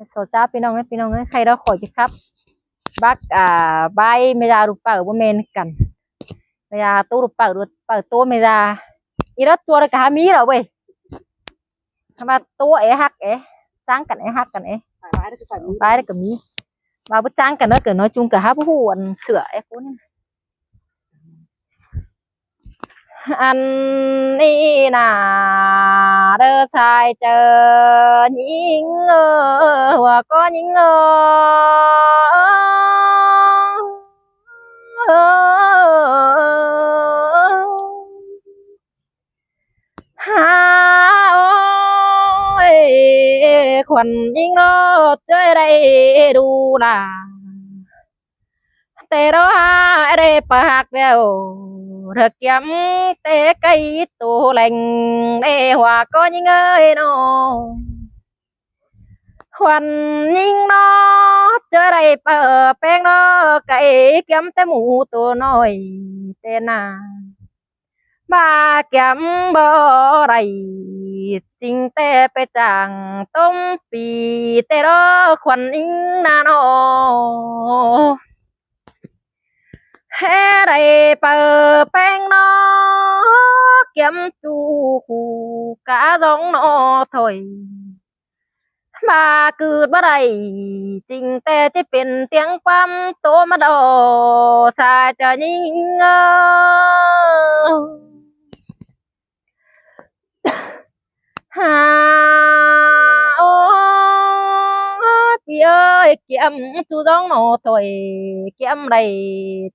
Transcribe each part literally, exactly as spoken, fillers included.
Sổ cháo ꞌpi ꞌnọng ới, ꞌpi ꞌnọng ới, khay đó khỏi chứ khắp. Bác, à, bái ꞌme da đu pau bố men cắn. ꞌMe da ꞌtố đu pau, đu pau ꞌtố ꞌme da. Í đó chua đó cả há mí rồi bơi. Há ꞌme ꞌtố é hắc é. Cháng cắn é hắc cắn é. Bái đó cả mí. Bái đó cả mí. Bái bố cháng cắn đó cả nói chung cả há bố hụ ăn sửa é cú nên. Ăn ꞌnị nả đơ sai ꞌchớ ꞌnhính ơ, hua ꞌcọ ꞌnhính ơ. Há ơi, khuôn ꞌnhính ꞌnọ ꞌchớ đảy đu nả. Té đó há ꞌdệt pơk hák đeo, ꞌdệt kiêm té ꞌcạy tô leng, ꞌdệt hua ꞌcọ ꞌnhính ơi ꞌnọ. Khuôn ꞌnhính ꞌnọ ꞌchớ đảy pơk ꞌpéng ꞌnọ, ꞌcạy kiêm té ꞌmự tô ꞌnọi té nả. ꞌVa kiêm báu đảy, ꞌchính té ꞌpẹ chang tôm pi té đó khuôn ꞌnhính nả ꞌnọ. Hé đảy pơk ꞌpéng ꞌnọ, kiêm ꞌchu khu cá dong ꞌnọ thôi. ꞌVa ꞌcứt báu đảy, ꞌchính té ꞌchí pên tiếng ꞌquám ꞌtố ꞌmá đo, sai ꞌchớ ꞌnhính ơ. Há ơi, ꞌpi ơi, kiêm ꞌchu dong ꞌnọ thôi, kiêm đảy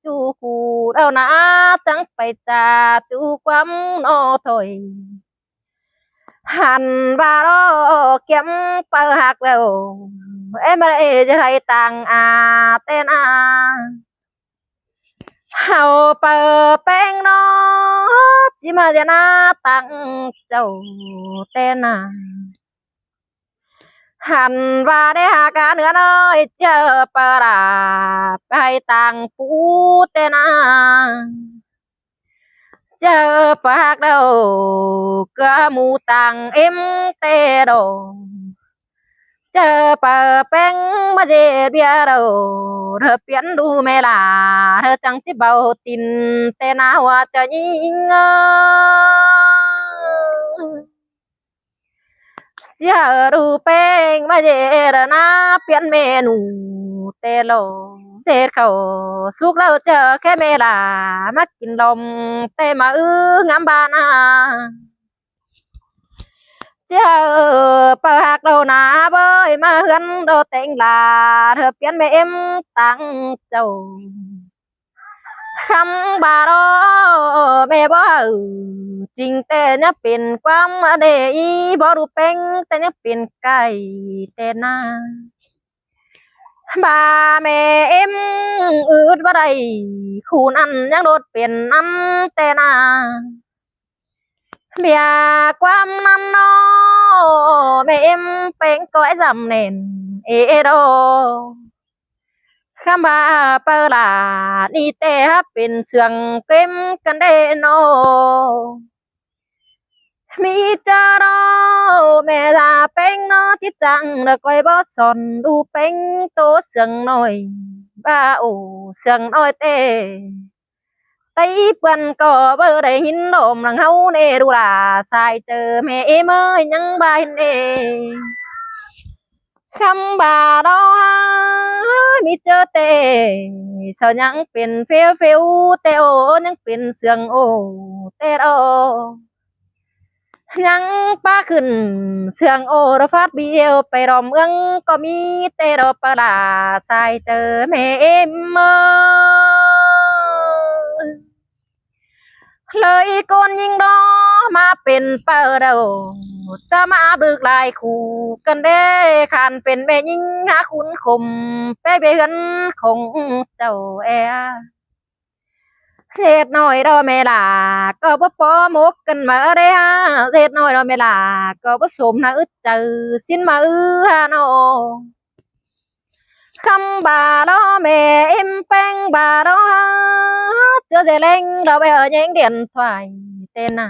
ꞌchu khu đaư nả, chắng pay cha ꞌchu ꞌquám ꞌnọ thôi. Hẳn ꞌva đó kiêm pơk hák đeo, é ꞌmá ê ꞌchớ đảy tang a té nả. Hảư pơk ꞌpéng ꞌnọ, ꞌchí ꞌmá ꞌdệt nả tang chảu té nả. Hẳn ꞌva đé hák cá ꞌnứa ꞌnọi, ꞌchớ pơk đả pay tang pú té nả. ꞌChớ pơk hák đeo, ꞌcọ ꞌmự tang ꞌếm té đo. ꞌChớ pơk ꞌpéng ꞌmá ꞌdệt bia đeo, ꞌdệt piến đu ꞌme lả, ꞌdệt chắng ꞌchí báu tin té nả hua ꞌchớ ꞌnhính ơ. ꞌChớ đu ꞌpéng ꞌmá ꞌdệt nả piến ꞌme ꞌnụ té lo. ꞌDệt khảu súc đaư ꞌchớ khék ꞌme lả ꞌmá kin lom té ꞌmá ư ngắm ba nả. ꞌChớ pơk hák đeo nả bới ꞌmá ꞌhướn đo téng lả, ꞌdệt piến ꞌme ꞌếm tang chảu. Khắm ba đó ꞌme báu hảư, ꞌchính té ꞌnhắng pên ꞌquám ꞌnị, báu đu ꞌpéng té ꞌnhắng pên ꞌcạy té nả. Ba ꞌme ꞌếm ứt báu đảy, khu ꞌnặn ꞌnhắng đốt pên ꞌnặn té nả. Bia ꞌquám ꞌnặn ꞌnọ, ꞌme ꞌếm ꞌpéng ꞌcọ é dăm nẻn ê đo. Khắm ba pơk lả ꞌnị té hák pên sương kém căn đé ꞌnọ. ꞌMí ꞌchớ đó ꞌme da ꞌpéng ꞌnọ ꞌchí chắng đa ꞌcoi báu son đu ꞌpéng ꞌtố sương ꞌnọi. Ba ô sương ꞌnọi té. Té ꞌpươn ꞌcọ báu đảy ꞌhín lom lăng ꞌháu ꞌnị đu lả sai ꞌchớ ꞌme ꞌếm ơi ꞌnhắng ba ꞌhín ꞌnị. Khắm ba đó ꞌmí ꞌchớ té, sau ꞌnhắng pên phêu phêu té ô, ꞌnhắng pên sương ô té đó. ꞌNhắng pá khửn sương ô đó phát biêu pay đom ương ꞌcọ ꞌmí té đó pơk lả sai ꞌchớ ꞌme ꞌếm ơ. ꞌLới ꞌcốn ꞌnhính đó ꞌmá pên pau đaư, ꞌchớ ꞌmá áp lực lai khu căn đé khan pên ꞌme ꞌnhính hák khun khôm pé bê ꞌhướn khong chảu é. ꞌDệt ꞌnọi đó ꞌme lả ꞌcọ báu pó mốc căn ꞌmá đé hák, ꞌdệt ꞌnọi đó ꞌme lả ꞌcọ báu sôm nả ứt chaư sín ꞌmá ư hả ꞌnọ. Khắm ba đó ꞌme ꞌếm ꞌpéng ba đó, ꞌchớ ꞌdệt ꞌleng đó báu ꞌnhắng điện thoại té nả.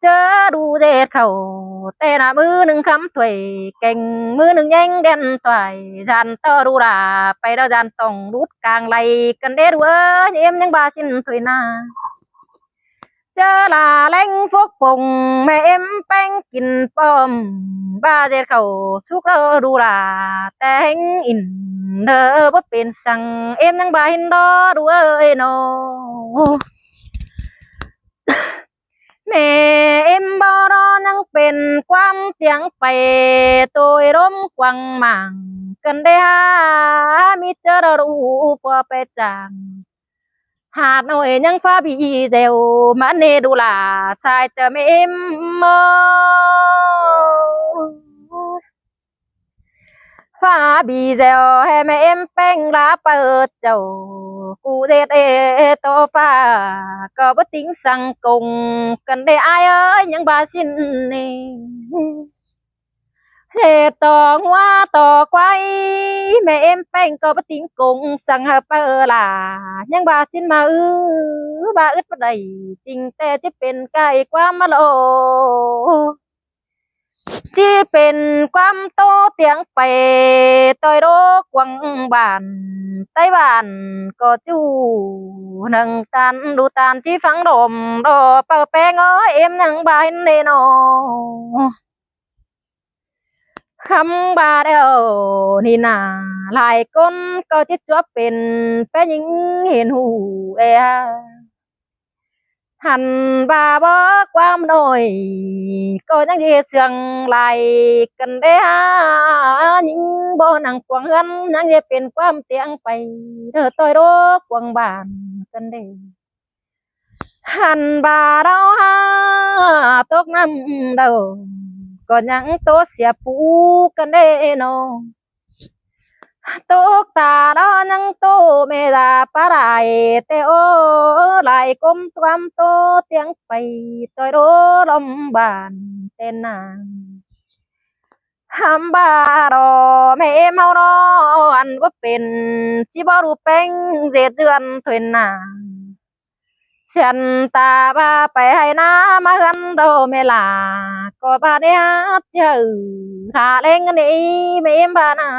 ꞌchớ đu ꞌdệt khảu, té nả ꞌmự ꞌnưng khắm thuổi keng, ꞌmự ꞌnưng ꞌnhéng đen thoải, dản ꞌto đu lả pay đaư, dản tỏng đút cang lay ꞌcắn đét đu ới, ꞌếm ꞌnhắng ꞌva ꞌsịn thuổi nả. ꞌChớ lả ꞌlẹng phốc phông ꞌmẹ ꞌếm ꞌpéng kin pom, ꞌva ꞌdệt khảu súc đaư đu lả té ꞌhéng ỉn, đơ báu pên săng, ꞌếm ꞌnhắng ꞌva ꞌhịn đó đu ới ꞌnớ. ꞌMẹ ꞌếm báu đó ꞌnhắng pên ꞌquám tiêng pay, ꞌtội ꞌlốm quăng mảng ꞌcắn đé hả, ꞌmí ꞌchớ đaư đu pua pay chang. Hà Nội ꞌnhắng ꞌphạ ꞌvi dẻo ꞌmắn ꞌnị đu lả sai ꞌchớ ꞌmẹ ꞌếm ới. ꞌPhạ ꞌvi dẻo hảư ꞌmẹ ꞌếm ꞌpéng lả ꞌpưa chảu, ꞌcụ ꞌdệt ê tô ꞌphạ ꞌcọ báu tỉng săng công, ꞌcắn đé ải ới, ꞌnhắng ꞌva ꞌsịn ꞌnị. ꞌLẹo ꞌto ꞌngúa ꞌto ꞌquái, ꞌmẹ ꞌếm ꞌpéng ꞌcọ báu tỉng công săng hảư ꞌpưa lả, ꞌnhắng ꞌva ꞌsịn ꞌmá ư, ꞌva ứt báu đảy, ꞌchính ꞌtẹ ꞌchí pên cai ꞌquám ꞌmá lo. ꞌChí pên ꞌquám ꞌtố tiêng pay, ꞌtoi đố quảng bản Tây Bản ꞌcọ ꞌchu nẳng ꞌtan đu ꞌtan ꞌchí phắng đom đo ꞌpưa ꞌpéng ới, ꞌếm ꞌnhắng ꞌva ꞌhịn đé ꞌnớ. Khắm ꞌva đeo ꞌnị nả, lai ꞌcốn ꞌcọ ꞌchí chuốp pên ꞌpéng ꞌnhính hên ꞌhụ ê ha. Hăn ꞌva báu ꞌquám ꞌnọi ꞌcọ ꞌnhắng ꞌdệt sương lai ꞌcắn đé hả, ꞌnhính báu nẳng cuông ꞌhướn ꞌnhắng ꞌdệt pên ꞌquám tiêng pay, đơ ꞌtoi đố cuông bản ꞌcắn đé. Hăn ꞌva đaư hả tốc ꞌnặm đaư ꞌcọ ꞌnhắng ꞌtố sia pú ꞌcắn đé ꞌnớ. Tốc ta đaư ꞌnhắng ꞌtố ꞌmẹ da pá lai té ô, lai ꞌcốn ꞌquám ꞌtố tiêng pay, ꞌtoi đố ꞌlốm bản ꞌtến nả. Hăm ꞌva đo ꞌmẹ ꞌếm ꞌháu đo, ăn báu pên ꞌchí báu đu ꞌpéng ꞌdệt dươn thuên nả. Siên ta ꞌva pay ꞌhại ꞌná ꞌmá ꞌhướn đo ꞌmẹ lả, ꞌcọ ꞌva đé hả ꞌchư, lả ꞌlẹng ꞌnị ꞌmẹ ꞌếm ꞌva nả.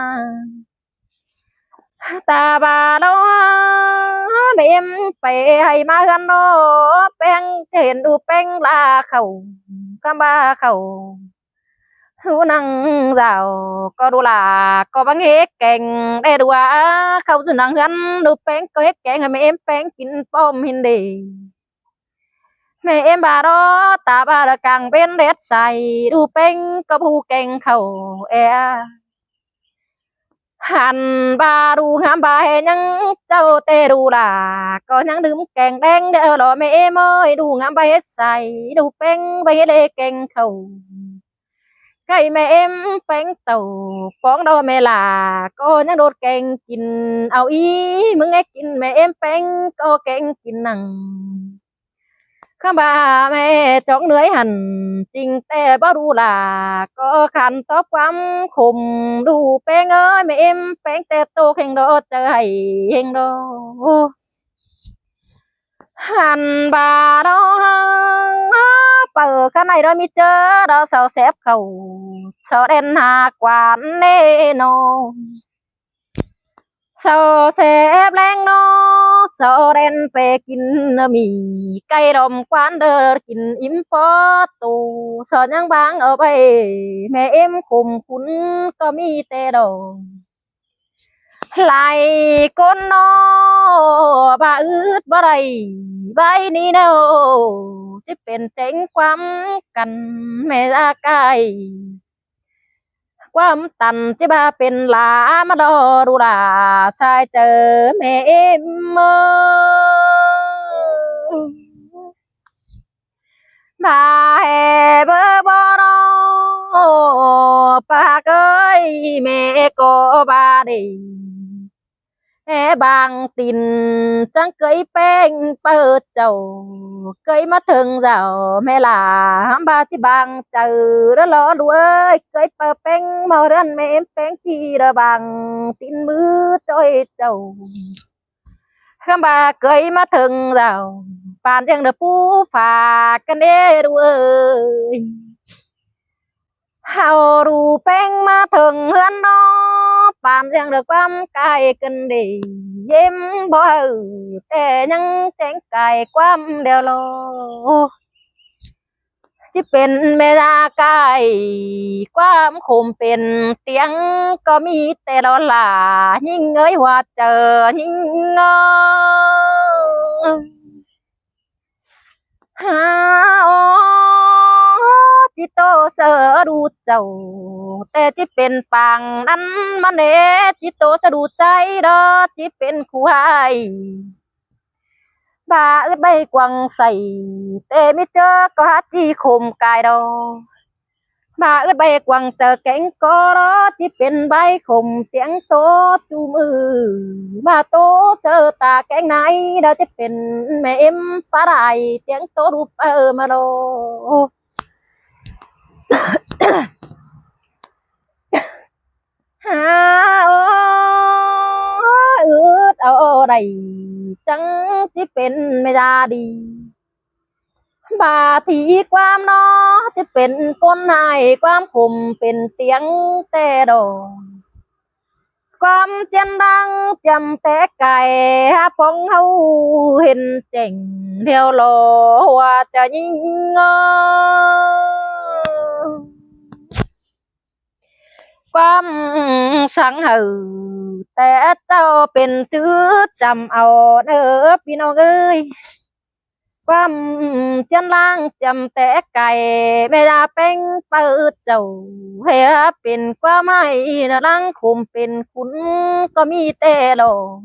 Ta ꞌva đo ꞌmẹ ꞌếm pay ꞌhại ꞌmá ꞌhướn đo, ꞌpéng ꞌchớ hên đu ꞌpéng lả khảu, khắm ꞌva khảu ꞌhụ nẳng dảo ꞌcọ đu lả ꞌcọ báng ꞌhế keng đé đu a, khảu ꞌdụ nẳng ꞌhướn đu ꞌpéng ꞌcọ ꞌhế keng hảư ꞌmẹ ꞌếm ꞌpéng kin pom ꞌhịn đê. ꞌMẹ ꞌếm ꞌva đo ta ꞌva đaư cang ꞌvến đét sai, đu ꞌpéng ꞌcọ báu keng khảu ê a. Hăn ꞌva đu ꞌngắm ꞌva ꞌhế ꞌnhắng ꞌchạu té đu lả ꞌcọ ꞌnhắng đưm keng đéng đé lo ꞌmẹ ꞌếm ới, đu ꞌngắm ꞌva ꞌhế sai, đu ꞌpéng ꞌva ꞌhế lê keng khảu. ꞌKhạy ꞌmẹ ꞌếm ꞌpéng tảu póng đo ꞌmẹ lả ꞌcọ ꞌnhắng đốt keng kin, au í ꞌmứng é kin ꞌmẹ ꞌếm ꞌpéng ꞌcọ keng kin nẳng. Khắm ꞌva ꞌmẹ chóng ꞌnưới hẳn, ꞌchính té báu đu lả ꞌcọ khăn tó ꞌquám khôm, đu ꞌpéng ới ꞌmẹ ꞌếm ꞌpéng té tô ꞌhéng đo, ꞌchư hảư ꞌhéng đo. Hăn ꞌva đo pay khăn ꞌnị đo ꞌmí ꞌchớ đo sau sép khảu, sau đen hả quán ꞌnị ꞌnớ. Sau sép ꞌlẹng ꞌnớ, sau đen pay kin ꞌmí, ꞌcạy đom quán đaư kin im pó tô, sau ꞌnhắng báng au ꞌvạy ꞌmẹ ꞌếm khôm khun ꞌcọ ꞌmí té đo. Lai ꞌcốn ꞌnớ ꞌva ứt báu đảy, ꞌvạy ꞌnị ꞌnớ ꞌchí pên chẻng ꞌquám căn ꞌmẹ da cai. ꞌQuám tăn ꞌchí ꞌva pên lả ꞌmá đo đu lả sai ꞌchư ꞌmẹ ꞌếm ới. Ba hê bơ bơ đo, ꞌpưa ꞌcới ꞌmẹ ꞌcọ ꞌva đê. Hê bang tin chắng ꞌcới ꞌpéng ꞌpưa chảu, ꞌcới ꞌmá thơng dảo ꞌmẹ lả hăm ꞌva ꞌchí bang chaư đa lo đu ới, ꞌcới ꞌpưa ꞌpéng ꞌmo ꞌdọn ꞌmẹ ꞌếm ꞌpéng ꞌchí đa bang tin ꞌmứ ꞌchoi chảu. Hăm ꞌva ꞌcới ꞌmá thơng dảo pán ꞌdiếng đảy pú phả căn ê ꞌlụk ơi. Hảư ꞌlụk ꞌpéng ꞌmá ꞌtếng ꞌhướn ꞌnớ, pán ꞌdiếng đảy ꞌquám cai căn đảy ꞌdệt bói, té ꞌnhắng chẻng cai ꞌquám đeo lo. ꞌChí pên ꞌme ꞌdạk cai ꞌquám khôm pên tiếng ꞌcọ ꞌmí té lo lả, ꞌnhính ơi, ꞌhua chaư ꞌnhính ơi. Hả, ơ, ꞌchí ꞌtố sáư ꞌlụk chảu, té ꞌchí pên pang ꞌnặn ꞌmắn ê, ꞌchí ꞌtố sáư ꞌlụk ꞌchái đó, ꞌchí pên khu ꞌhại. Ba ứt ꞌvạy quăng sáư, té ꞌmí ꞌchớ ꞌcọ hák ꞌchí khôm cai đó. Ba ứt ꞌvạy quăng chaư kéng ꞌcọ đó, ꞌchí pên ꞌvạy khôm tiếng ꞌtố ꞌchu ꞌmự. Ba ꞌtố sáư ta kéng ꞌnị đó, ꞌchí pên ꞌme ꞌếm pá lai tiếng ꞌtố ꞌlụk ꞌpưa ꞌmá lo. Hả, ơ, ứt au đảy chắng ꞌchí pên ꞌme ꞌdạk đi. Ba thi ꞌquám ꞌnớ ꞌchí pên ꞌcốn ꞌhại, ꞌquám khôm pên tiếng té đó. ꞌQuám ꞌchiến ꞌláng ꞌchăm té cai, hák phóng ꞌháu hên chẻng đeo lo, ꞌhua chaư ꞌnhính ơi. ꞌQuám sáng hảư té ꞌchạu pên chứ ꞌchăm au ꞌnớ ꞌpi ꞌnọng ơi. ꞌQuám ꞌchiến ꞌláng ꞌchăm té cai, ꞌme ꞌdạk ꞌpéng ꞌpưa chảu, hê pên ꞌquám ꞌhại ꞌnớ, ꞌláng khôm pên khún ꞌcọ ꞌmí té lo.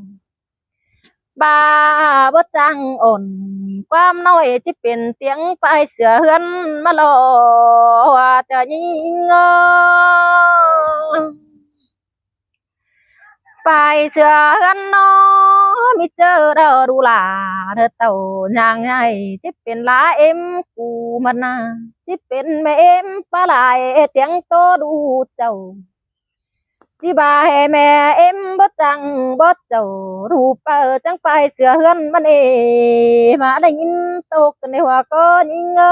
Ba báu chắng ỏn, ꞌquám ꞌnọi ꞌchí pên tiếng pay sửa ꞌhướn ꞌmá lo, ꞌhua chaư ꞌnhính ơi. Pay sửa ꞌhướn ꞌnớ, ꞌmí ꞌchớ đó ꞌlụk lả ꞌnớ tảu ꞌnhắng ꞌhại, ꞌchí pên lả ꞌếm cu ꞌmắn ꞌná, ꞌchí pên ꞌme ꞌếm pá lai tiếng ꞌtố ꞌlụk chảu. ꞌChí ba hê ꞌme ꞌếm báu chắng bót chảu, ꞌlụk ꞌpưa chắng pay sửa ꞌhướn ꞌmắn ê, ꞌmá đảy ꞌnhính ꞌtố căn ê, ꞌhua ꞌcọ ꞌnhính ơi.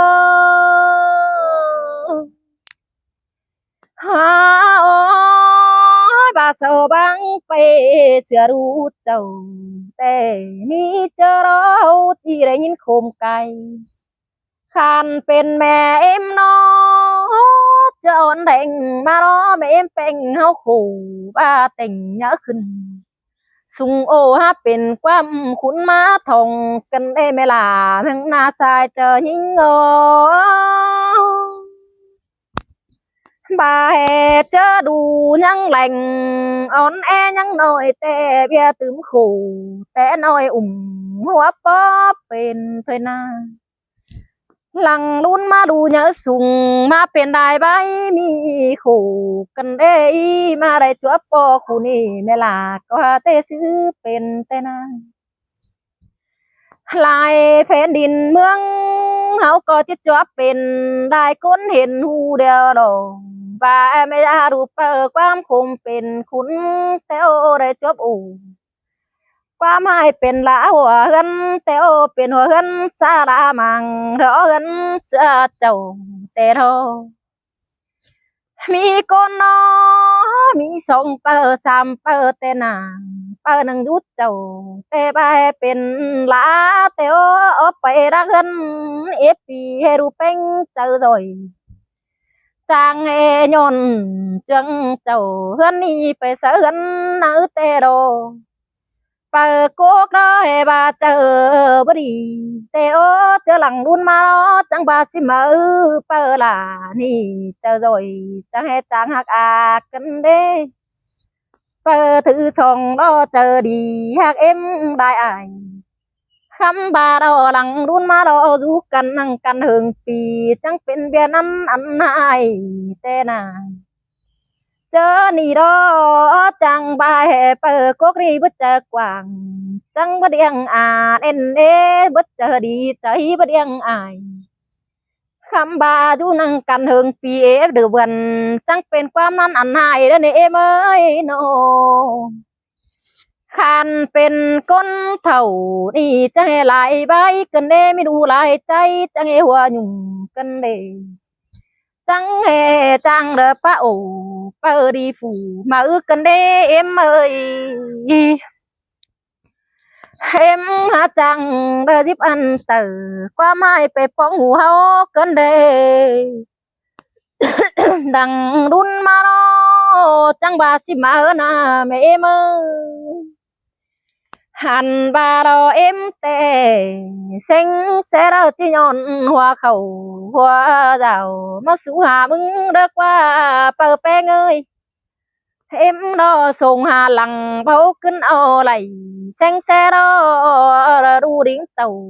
Hả, ơ, ba sau bang pay sửa ꞌlụk chảu, té ꞌmí ꞌchớ đó ꞌchí đảy ꞌnhính khôm cai. Khăn pên ꞌme ꞌếm ꞌnớ, ꞌchớ ón đeng ꞌmá ꞌnớ, ꞌme ꞌếm ꞌpéng ꞌháu khổ, ba téng ꞌnhá khửn sung ô, hák pên ꞌquám khún ꞌmá thong căn ê, ꞌme lả ꞌmướng ꞌná sai chaư ꞌnhính ơi. Ba hê ꞌchớ đu ꞌnhắng leng, ón é ꞌnhắng ꞌnọi té ꞌviạk tứm khổ, té ꞌnọi ủm ꞌhua ꞌpó pên thôi ꞌná. Lăng ꞌlún ꞌmá đu ꞌnhá sung, ꞌmá pên lai bai ꞌmí khổ căn ê, ꞌmá đảy chuốp ꞌpó khún ê, ꞌme lả ꞌcọ hák té ꞌsứ pên té ꞌná. Lai phén đin ꞌmướng ꞌháu ꞌcọ ꞌchí chuốp pên, lai ꞌcốn hên ꞌhụ đeo lo. Ba ꞌme ꞌdạk ꞌlụk ꞌpưa ꞌquám khôm pên khún té ꞌo đảy chuốp ổ. ꞌQuám ꞌhại pên lả ꞌhua ꞌhướn té ꞌo, pên ꞌhua ꞌhướn sa lả mang, ꞌhua ꞌhướn sửa chảu té ꞌnớ. ꞌMí ꞌcốn ꞌnớ ꞌmí song ꞌpưa sam ꞌpưa té ꞌná, ꞌpưa ꞌnưng dú chảu té bai pên lả té ꞌo, ók pay lả ꞌhướn ép pi hê ꞌlụk ꞌpéng chaư ꞌdội. Chắng hê nhón ꞌchương chảu ꞌhướn ꞌnị pay sáư ꞌhướn ꞌnặn té ꞌlạ. Pay cốc đó hê ba chaư báu đi té ꞌo, ꞌchớ lăng ꞌlún ꞌmá ꞌlạ chắng ba ꞌsị máư pay lả ꞌnị chaư ꞌdội, chắng hê chắng ꞌhặc ác căn đé. Pay thứ song đó chaư đi ꞌhặc ꞌếm đai ai. Khắm ba đó lăng ꞌlún ꞌmá đó dú căn ꞌnăng căn hưng pi, chắng pên ꞌviạk ꞌnặn ăn ꞌhại té ꞌná. ꞌChớ ꞌnị đó chắng ba hê pay cốc ꞌnị báu chaư quảng, chắng báu điêng ăn ên ê, báu chaư đi chaư báu điêng ai. Khắm ba dú ꞌnăng căn hưng pi ê đu bươn, chắng pên ꞌquám ꞌnặn ăn ꞌhại đé ꞌnị ꞌếm ơi ꞌnớ. Khăn pên ꞌcốn thảu ꞌnị chắng ê lai bái ꞌcơn đé, ꞌmí đu lai ꞌchái chắng ê hua nhung ꞌcơn đé. Chắng ê chắng đa pá ổ pá đi phủ ꞌmá ꞌcơn đé ꞌếm ơi. ꞌEm hả chắng đa díp ăn tở ꞌquám ꞌmai pay ꞌpóng hú ꞌháu ꞌcơn đé. Đăng đun ꞌmá ꞌnọ chắng ba ꞌsị ꞌmá ꞌna ꞌme ꞌếm ơi. Hăn ba đa ꞌếm ꞌtẹ seng ꞌsé đa ꞌchí nhọn hua khảu hua dảo ꞌmá sú hả ꞌmứng đa ꞌquá pau ꞌpéng ơi. ꞌEm đa sông hả lăng báu ꞌcứn au lai seng ꞌsé đa đu đính tảu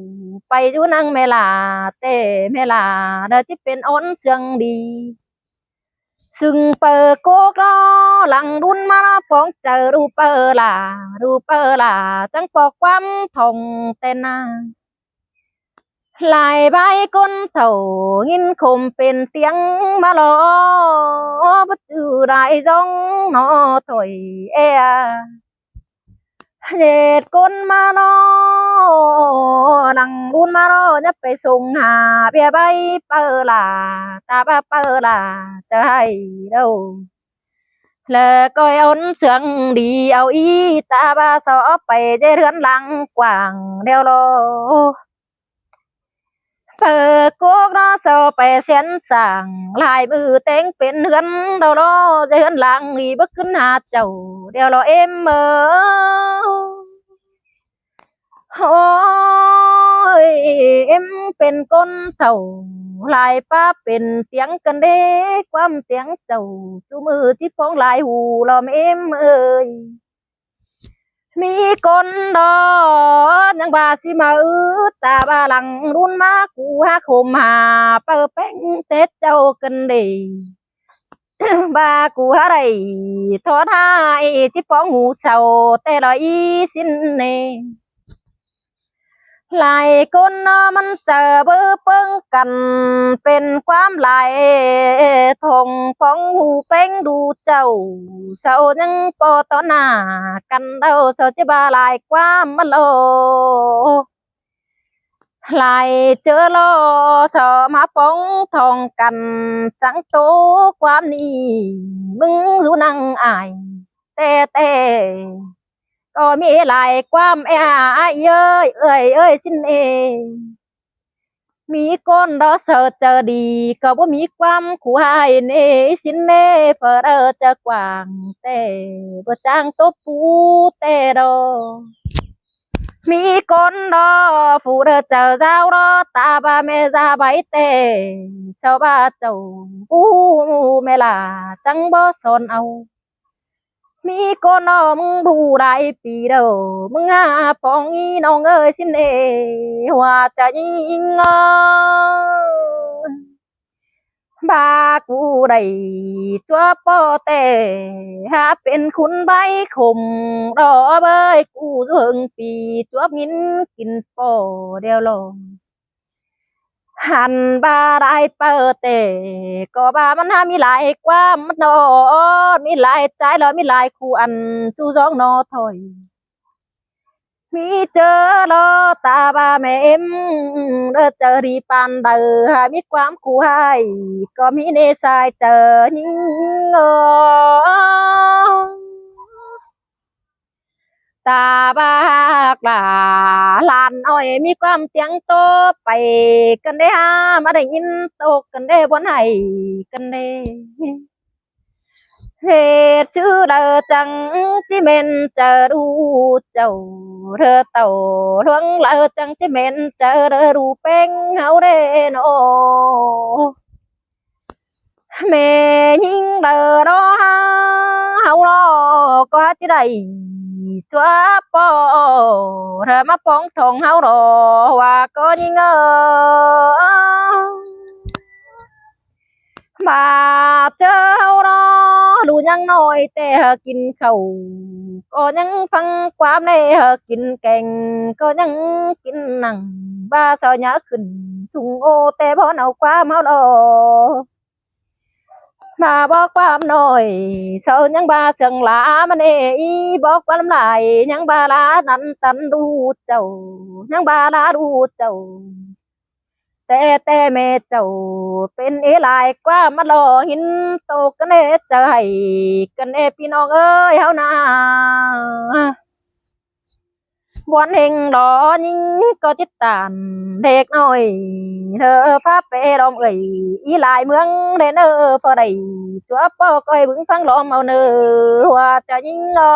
pay dú năng ꞌme ꞌla ꞌtẹ ꞌme ꞌla đa ꞌchí pên ón ꞌsướng đi. Sưng pau cốc đa lăng đun ꞌmá ꞌpóng chaư đu pau ꞌla đu pau ꞌla chắng ꞌpo ꞌquám thong ꞌtẹ ꞌna. Lai bái ꞌcốn thảu ꞌnghín khôm pên tiếng ꞌmá lo báu ꞌchư lai dóng ꞌnọ thôi ê a. ꞌDệt ꞌcốn ꞌmá ꞌnọ lăng đun ꞌmá ꞌnọ ꞌnhá pay sông hả ꞌviạk bái pau ꞌla ta ꞌva pau ꞌla ꞌchớ ꞌhại đâu. Lỏ ꞌcoi ón ꞌsướng đi au ꞌí ta ꞌva so pay ꞌdệt ꞌhướn lăng quảng đeo lo. Pau cốc đa so pay sén sảng lai ꞌmự téng pên ꞌhướn đo lo ꞌdệt ꞌhướn lăng đi báu ꞌcứn hả chảu đeo lo ꞌếm ơi. Ôi, ꞌếm pên ꞌcốn thảu lai pá pên tiếng ꞌcơn đé ꞌquám tiếng chảu ꞌchu ꞌmự ꞌchí ꞌpóng lai hủ lo ꞌme ꞌếm ơi. ꞌMí ꞌcốn đa ꞌnhắng ba ꞌsị ꞌmá ư ta ꞌva lăng đun ꞌmá cu hả khôm hả pau ꞌpéng ꞌtẹ chảu ꞌcơn đé. Ba cu hả đảy thon hả ê ꞌchí ꞌpóng hú sau ꞌtẹ lo ꞌí ꞌsịn ê. Lai ꞌcốn ꞌnọ ꞌmắn chaư báu ꞌpơng căn pên ꞌquám lai thong ꞌpóng hú ꞌpéng đu chảu. Sau ꞌnhắng ꞌpo tó nả căn đaư sau ꞌchí ba lai ꞌquám ꞌmắn lo. Lai ꞌchớ lo sau ꞌmá ꞌpóng thong căn chắng ꞌtố ꞌquám ꞌnị ꞌmứng dú năng ai ꞌtẹ ꞌtẹ. ꞌCọ ꞌmí lai ꞌquám ê a ơi ơi ơi ꞌsịn ê. ꞌMí ꞌcốn đa sau chaư đi ꞌcọ báu ꞌmí ꞌquám khu ꞌhại ê ꞌsịn ê. Phủ đaư chaư quảng ꞌtẹ báu chắng tốp pú ꞌtẹ đo. ꞌMí ꞌcốn đa phủ đaư chaư dáo đa ta ꞌva ꞌme da bái ꞌtẹ sau ꞌva chảu pú ꞌme ꞌla chắng báu son au. ꞌMí ꞌcốn ꞌnọ ꞌmứng bu đai pi đaư ꞌmứng hả ꞌpóng ꞌnị ꞌnọng ơi ꞌsịn ê. Hua chaư ꞌnhính ơ. Ba cu đảy chuốp ꞌpo ꞌtẹ hả pên khun bái khôm đo bới cu dươn pi chuốp ꞌnghín kin ꞌpo đeo lo. Hăn ba lai pau ꞌtẹ ꞌcọ ba ꞌmắn hả ꞌmí lai ꞌquám ꞌmắn ꞌnọ ꞌmí lai ꞌchái lo ꞌmí lai khu ăn ꞌchu dóng ꞌnọ thôi. ꞌMí ꞌchớ lo ta ꞌva ꞌme ꞌếm đaư chaư đi păn đaư hả ꞌmí ꞌquám khu ꞌhại ꞌcọ ꞌmí ꞌnê sai chaư ꞌnhính ơ. Ta ꞌva ꞌhặc lả lan ơi ꞌmí ꞌquám tiếng ꞌtố pay ꞌcơn đé hả ꞌmá đảy ꞌnghín ꞌtố ꞌcơn đé bón ꞌhại ꞌcơn đé. ꞌDệt ꞌsứ đaư chắng ꞌchí ꞌmen chaư đu chảu ꞌlơ tảu ꞌluống đaư chắng ꞌchí ꞌmen chaư đu ꞌpéng ꞌháu đé ꞌnọ. ꞌMe ꞌnhính đaư đo hả ꞌháu lo ꞌcọ ꞌchí đảy chuốp ꞌpo ꞌlơ ꞌmá ꞌpóng thong ꞌháu lo ꞌva ꞌcọ ꞌnhính ơ. Ba ꞌchớ ꞌháu lo ꞌlụk ꞌnhắng ꞌnọi ꞌtẹ hả kin khảu ꞌcọ ꞌnhắng ꞌphắng ꞌquám ꞌnê hả kin keng ꞌcọ ꞌnhắng kin nẳng. Ba sau ꞌnhá khửn sung ô ꞌtẹ bón au ꞌquám ꞌháu lo. ꞌMá bók ꞌquám ꞌnọi, sau ꞌnhắng ꞌva sương lá ꞌmắn ê, bók ꞌquám lai ꞌnhắng ꞌva lá năn tăn đu chảu, ꞌnhắng ꞌva lá đu chảu. Té té ꞌmẹ chảu pên ê lai ꞌquám ꞌmắn lo hin tô căn ê chaư hảy căn ê ꞌpi ꞌnọng ơi ꞌháu ꞌna. Bón ꞌhêng lo ꞌnhính ꞌcọ chít tản đéc ꞌnọi, ꞌnớ phá pê đom ơi, í lai ꞌmướng đen ơ phó đảy, chúa ꞌpọ ꞌcoi bứng ꞌphắng lom au ꞌnớ, hua ꞌchọ ꞌnhính lo.